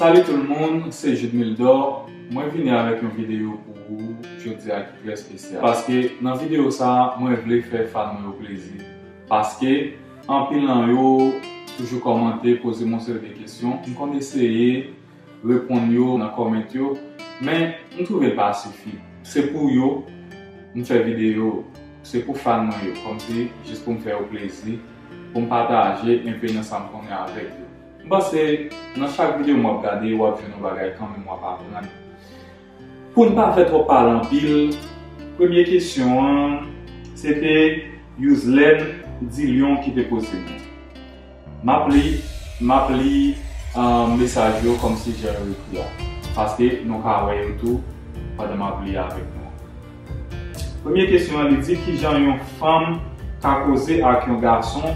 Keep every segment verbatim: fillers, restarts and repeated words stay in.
Salut tout le monde, se Jude Mildor. Mwen vini avèk yon videyo pou ou jodi a ki trè espesyal. Paske nan videyo sa a, mwen vle fè fan mwen yo plezi. Paske anpil nan yo toujou kòmante, poze m yon seri de kesyon. M konn eseye reponn yo nan kòmant yo, men m twouve l pa sifi. Se pou yo m fè videyo, se pou fan mwen yo, kòmsi jis pou m fè yo plezi, pou m pataje enpe nan sa m konnen avèk yo. M panse nan chak videyo m w ap gade, w ap jwenn yon bagay kanmenm w ap aprann. Pou n pa fè twòp pale anpil, premye kesyon an, se te Yuzlen Dilyon ki te poze m. M ap li, m ap li, ah, mesaj yo kòmsi jan yo ekri a, paske nou ka wè yo tou pandan m ap li avèk nou. Premye kesyon an, li di, kijan yon fanm ka koze ak yon gason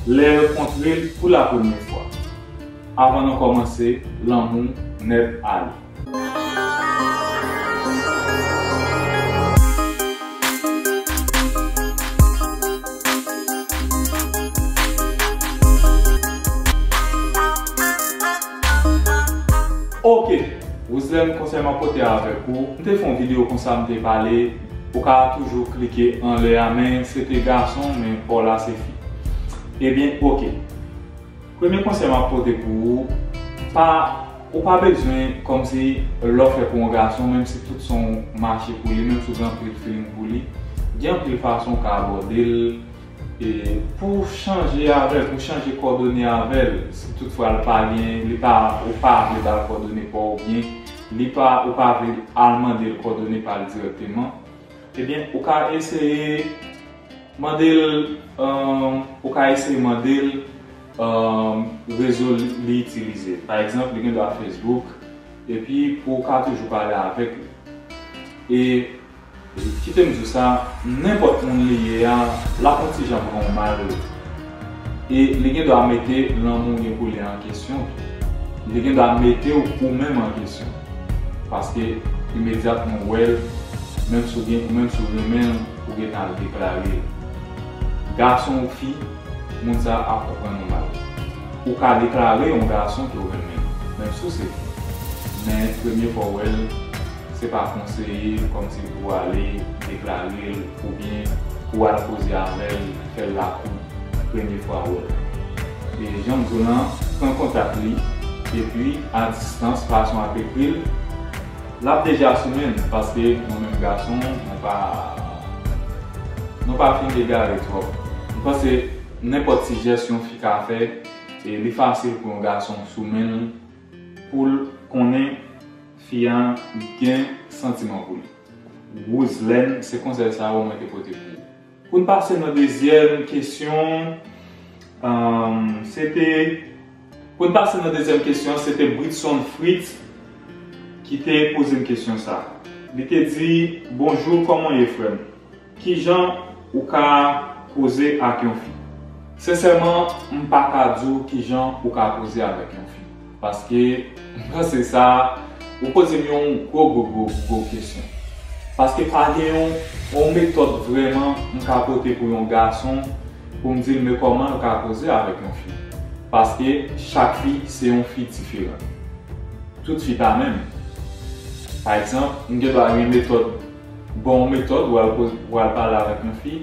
lè yo kontre l pou la premyè fwa? Avan nou kòmanse, lanmou nèt ale. Ok, Roselène, konsèy m ap pote avèk ou. M te fè yon videyo konsa, m te pale, ou ka toujou klike anlè a, men se te gason, men pa w la se fi. Ebyen, ok. Premye konsèy m ap pote pou ou, pa, ou pa bezwen kòmsi lè w fè pou yon gason, menm si tout san w mache pou li, menm si w gen anpil feeling pou li, gen anpil fason w ka abòde l, e pou chanje avè l, pou chanje kòdone avè l, si toutfwa l pa gen, li pa, ou pa vle ba l kòdone pa w, oubyen li pa, ou pa vle al mande l kòdone pa l dirèkteman, ebyen, ou ka eseye mande l, um, ou ka eseye mande l, um, rezo li, li itilize. Pa egzanp, li gen dwa Facebook, epi pou w ka toujou pale avèk li. E kite m di w sa, nenpòt moun li ye a, l ap yon ti jan pran w mal. E li gen dwa mete lanmou w gen pou li an kesyon tou. Li gen dwa mete w ou menm an kesyon. Paske imedyatman w wè l, menm si w gen, menm si w renmen l, ou gentan al deklare l. Gason ou fi, moun sa a ap konprann ou mal. Ou ka deklare yon gason ke w renmen l, menm si w se fi. Men premye fwa w wè l, se pa konseye kòmsi pou w ale deklare l oubyen pou w al koze avè l, fè l lakou premye fwa w wè l. E jan m di w lan, pran kontak li, epi a distans, fason w ap ekri l, l ap deja sou men l, paske nou menm gason, nou pa, nou pa fin egare twòp. M panse nenpòt ti jès yon fi ka fè, e li fasil pou yon gason sou men l, pou l konnen fi a gen santiman pou li. Roselène, se konsèy sa yo mwen te pote pou ou. Pou n pase nan dezyèm kesyon, um, se te, pou n pase nan dezyèm kesyon, se te Britson Fritz ki te poze m kesyon sa. Li te di, bonjou, kòman w ye, frè m? Kijan ou ka koze ak yon fi? Sensèman, m pa ka di w kijan ou ka koze avèk yon fi. Paske m panse sa, ou poze m yon gwo, gwo, gwo, gwo kesyon. Paske pa gen yon, yon metòd vrèman m ka pote pou yon gason, pou m di l men kòman l ka koze avèk yon fi. Paske chak fi se yon fi diferan. Tout fi pa menm. Pa egzanp, m gen dwa gen metòd, bon metòd, w al koz-, w al pale avèk yon fi,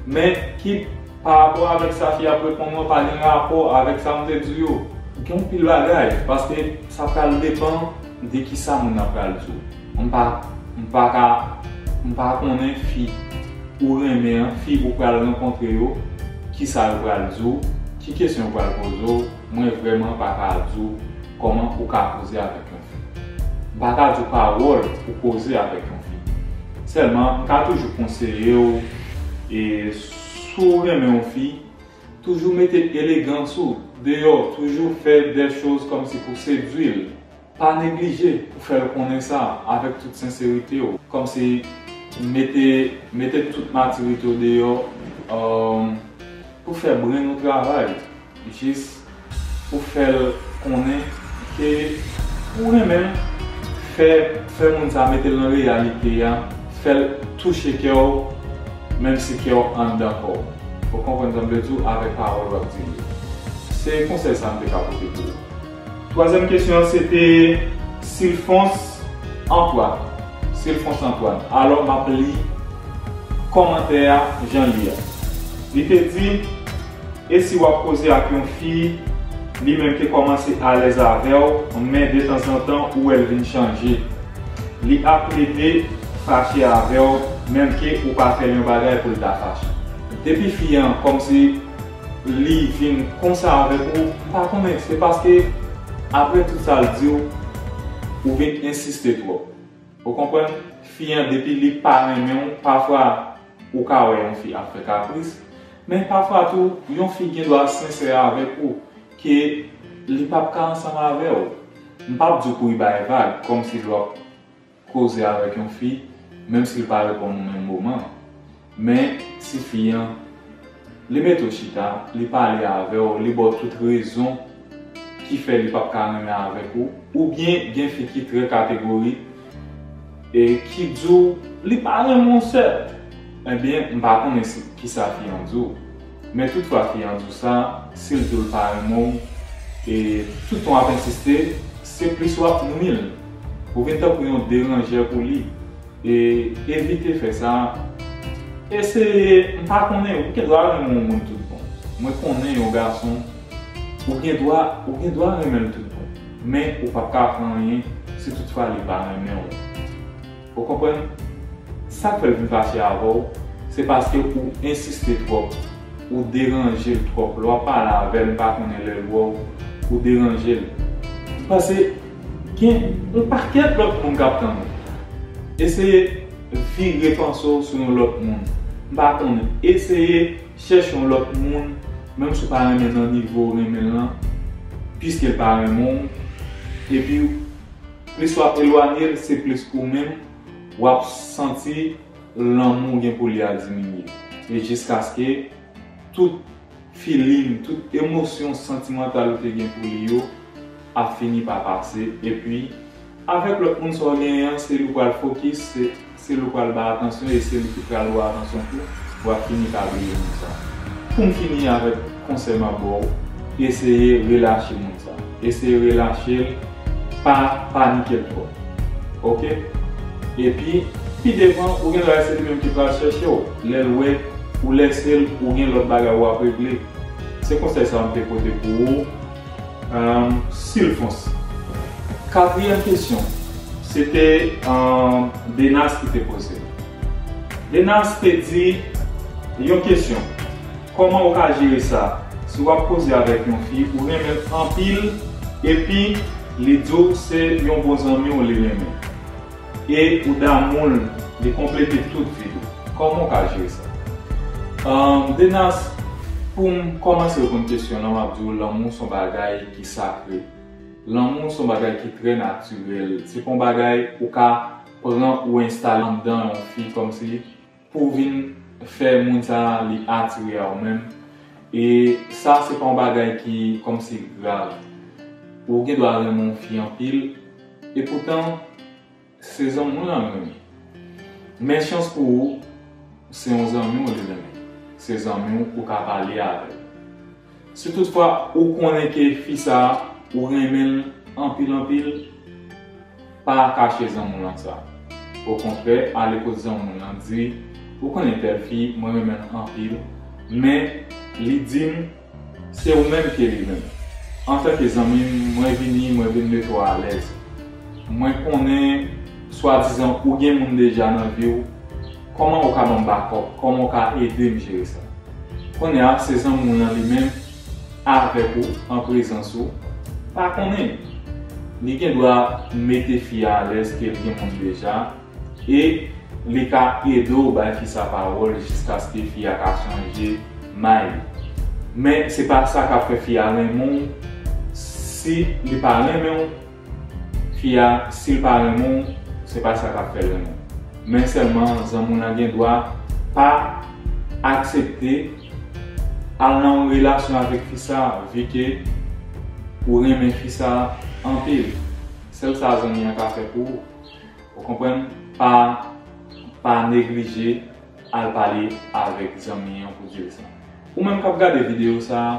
men ki pa rapò avèk sa fi ap reponn ou an, pa gen rapò avèk sa m te di w yo. Gen yon pil bagay, paske sa pral depann de kisa moun nan pral di w. M pa, m pa ka, m pa konnen fi ou renmen an, fi ou pral rankontre yo, kisa yo pral di w, ki kesyon yo pral poze w, mwen vrèman pa ka di w kòman ou ka koze avèk yon fi. M pa ka di w pawòl pou koze avèk yon fi. Sèlman, m ka toujou konseye w, e si w renmen yon fi, toujou mete elegans ou deyò, toujou fè des choses kòmsi pou sedui l. Pa neglije pou fè l konnen sa avèk tout senserite w. Kòmsi mete, mete tout matirite w deyò, um, pou fè brenn ou travay. Jis pou fè l konnen ke ou renmen l, fè, fè moun sa mete l nan reyalite a, fè l touche kè w, menm si kè w anndan kò w. Ou konprann sa m vle di w avèk pawòl w ap di l yo. Se konsèy sa m te ka pote pou ou. Twazyèm kesyon an se te Silfons Antoine. Silfons Antoine. Alò, m ap li kòmantè a jan l ye a. Li te di, e si w ap koze ak yon fi, li menm te kòmanse alèz avè w, men detanzantan ou wè l vin chanje. Li ap plede fache avè w, menm ke ou pa fè l yon bagay pou l ta fache. Depi fi an kòmsi li vin konsa avèk ou, m pa konnen, se paske apre tout sa l di w, ou vin ensiste twòp. Ou konprann? Fi an, depi li pa renmen w, pafwa ou ka wè yon fi ap fè kapris, men pafwa tou, yon fi gen dwa sensè avèk ou, ke li p ap ka ansanm avè w. M p ap di w kouri bay vag, kòmsi l w ap koze avèk yon fi, menm si l pa reponn ou menm moman. Men, si fi an, li mete w chita, li pale avè w, li ba w tout rezon ki fè li p ap ka renmen avèk ou, oubyen gen fi ki trè kategorik, e ki di w li pa renmen w sèl, ebyen, m pa konnen si, kisa fi an di w. Men toutfwa fi an di w sa, si l di w l pa renmen w, e tout tan w ap ensiste, se plis w ap nwi l. Ou vin tankou yon deranjè pou li. E evite fè sa. Eseye, m pa konnen, ou gen dwa renmen yon moun tout bon. Mwen konnen yon gason, ou gen dwa, ou gen dwa renmen l tout bon. Men ou p ap ka fè anyen si toutfwa li pa renmen w. Ou konprann? Sa k fè l vin fache avè w, se paske ou ensiste twòp, ou deranje l twòp. Lè w ap pale avè l, m pa konnen lè l wè w, ou deranje l. M panse gen yon pakèt lòt moun k ap tann ou. Eseye vire panse w sou yon lòt moun. M pa konnen. Eseye chèche yon lòt moun, menm si w pa renmen nan nivo w renmen l lan, piske l pa renmen w. Epi, plis w ap elwanye l, se plis ou menm w ap santi lanmou w gen pou li a diminye. E jiskaske tout feeling, tout emosyon santimantal ou te gen pou li yo ap fini pa pase. Epi, avèk lòt moun sa w genyen an, se li w pral fokis, se, se li w pral bay atansyon e se li ki pral ba w atansyon tou, w ap fini pa bliye moun sa. Pou m fini avèk konsèy m ap ba w, eseye relache moun sa. Eseye relache l, pa panike l twòp. Oke? Epi, pi devan, ou gen dwa wè se li menm ki pral chèche w. Lè l wè ou lèse l, ou gen lòt bagay w ap regle. Se konsèy sa a m te pote pou ou, um, Silfons. Katriyèm kesyon, se te, um, Denas ki te poze l. Denas te di yon kesyon. Kòman ou ka jere sa? Si w ap koze avèk yon fi, ou renmen l anpil, epi li di w se yon bon zanmi w li renmen. E ou damou l, li konplete tout vid ou. Kòman ou ka jere sa? Ahn, Denas, pou m kòmanse reponn kesyon lan, m ap di w lanmou se yon bagay ki sakre. Lanmou se yon bagay ki trè natirèl. Se pa yon bagay ou ka pran ou enstale anndan yon fi kòmsi pou vin fè moun sa a li atire a ou menm. E sa se pa yon bagay ki kòmsi grav. Ou gen dwa renmen yon fi anpil, epoutan se zanmi w lan renmen. Men chans pou ou, se yon zanmi w li renmen. Se zanmi w ou ka pale avè l. Si toutfwa ou konnen ke fi sa a, ou renmen l anpil anpil, pa kache zanmi w lan sa. Okontrè, ale kot zanmi w lan, di, ou konnen tèl fi, mwen renmen l anpil, men li di m se ou menm ke li renmen. Antanke zanmi m, mwen vini, mwen vin mete w alèz. Mwen konnen, swadizan, ou gen moun deja nan vi w. Kòman ou ka ban m bakòp? Kòman ou ka ede m jere sa? Kounye a, se zanmi w lan li menm, avèk ou, an prezans ou, pa konnen. Li gen dwa mete fi a alèz ke l gen moun deja, e li ka ede w bay fi sa pawòl jiskaske fi a ka chanje may li. Men se pa sa k ap fè fi a renmen w si li pa renmen w. Fi a, si l pa renmen w, se pa sa k ap fè l renmen w. Men sèlman, zanmi w lan gen dwa pa aksepte al nan yon relasyon avèk fi sa, vi ke ou renmen fi sa anpil. Sèl sa zanmi an ka fè pou ou. Ou konprann? Pa, pa neglije al pale avèk zanmi an pou di l sa. Ou menm k ap gade videyo sa a,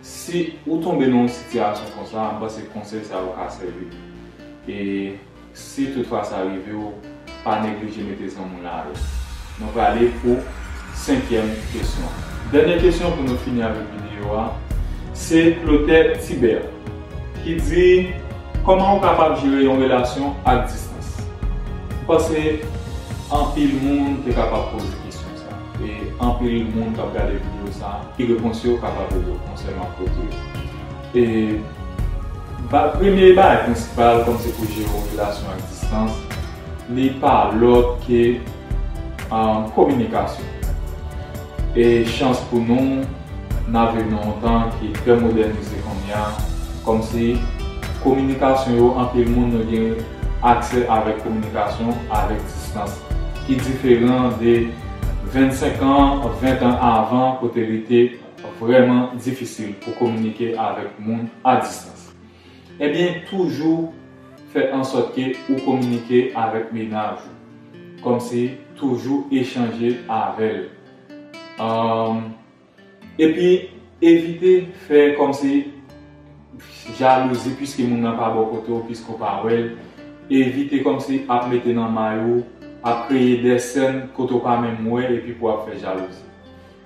Si ou tonbe nan yon sitiyasyon konsa, m panse konsèy sa yo ka sèvi. E si toutfwa sa rive w, pa neglije mete zanmi w alèz. Nou prale pou senkyèm kesyon. Dènye kesyon pou nou fini avèk videyo a, se Clotaire Tibert ki di, kòman ou kapab jere yon relasyon ak distans? M panse anpil moun te kapab poze kesyon sa. E anpil moun k ap gade videyo sa, ki repons yo kapab ede w konsènan kote yo. E ba, premye bagay prensipal kòm se pou jere yon relasyon ak distans, li pa lòt ke um, kominikasyon. E chans pou nou, n ap viv nan yon tan ki trè modènize kounye a, kòmsi kominikasyon yo, anpil moun nou gen aksè avèk kominikasyon avèk distans, ki diferan de vennsenk an, ven an avan, kote li te vrèman difisil pou kominike avèk moun a distans. Ebyen, toujou fè ansòt ke ou kominike avèk mennaj ou, kòmsi toujou echanje avè l. Anm, epi, evite fè kòmsi jalouzi, piske moun nan pa bò kote w, piske w pa wè l. Evite kòmsi ap mete nan may ou, ap kreye de sèn kote w pa menm wè, epi pou ap fè jalouzi.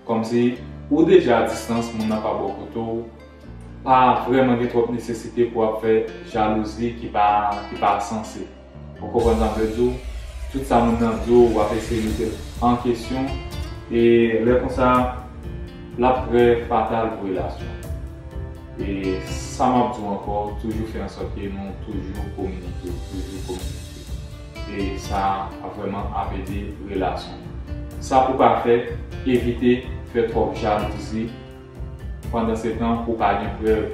Kòmsi ou deja a distans, moun nan pa bò kote w, pa vrèman gen twòp nesesite pou ap fè jalouzi ki pa, ki pa sanse. Ou konprann sa m vle di w? Tout sa moun nan di w, w ap eseye mete l an kesyon, e lè konsa, l ap trè fatal pou relasyon. E sa m ap di w ankò, toujou fè ansòt ke nou toujou kominike, toujou kominike. E sa ap vrèman ap ede relasyon. Sa pou pa fè, evite fè twòp jalouzi. Pandansetan, ou pa gen prèv,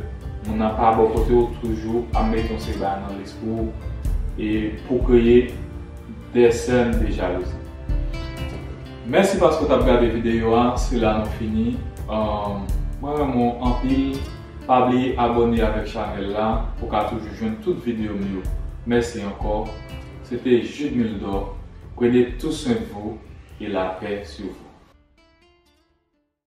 moun nan pa bò kote w, toujou ap mete yon seri bagay nan lespri w e pou kreye de sèn de jalouzi. Mèsi paske w t ap gade videyo a, se la nou fini. Anm, mwen renmen w anpil. Pa bliye abòne avèk chanèl la pou w ka toujou jwenn tout videyo m yo. Mèsi ankò. Se te Jude Mildor. Prenez tout soin de vous et la paix sur vous.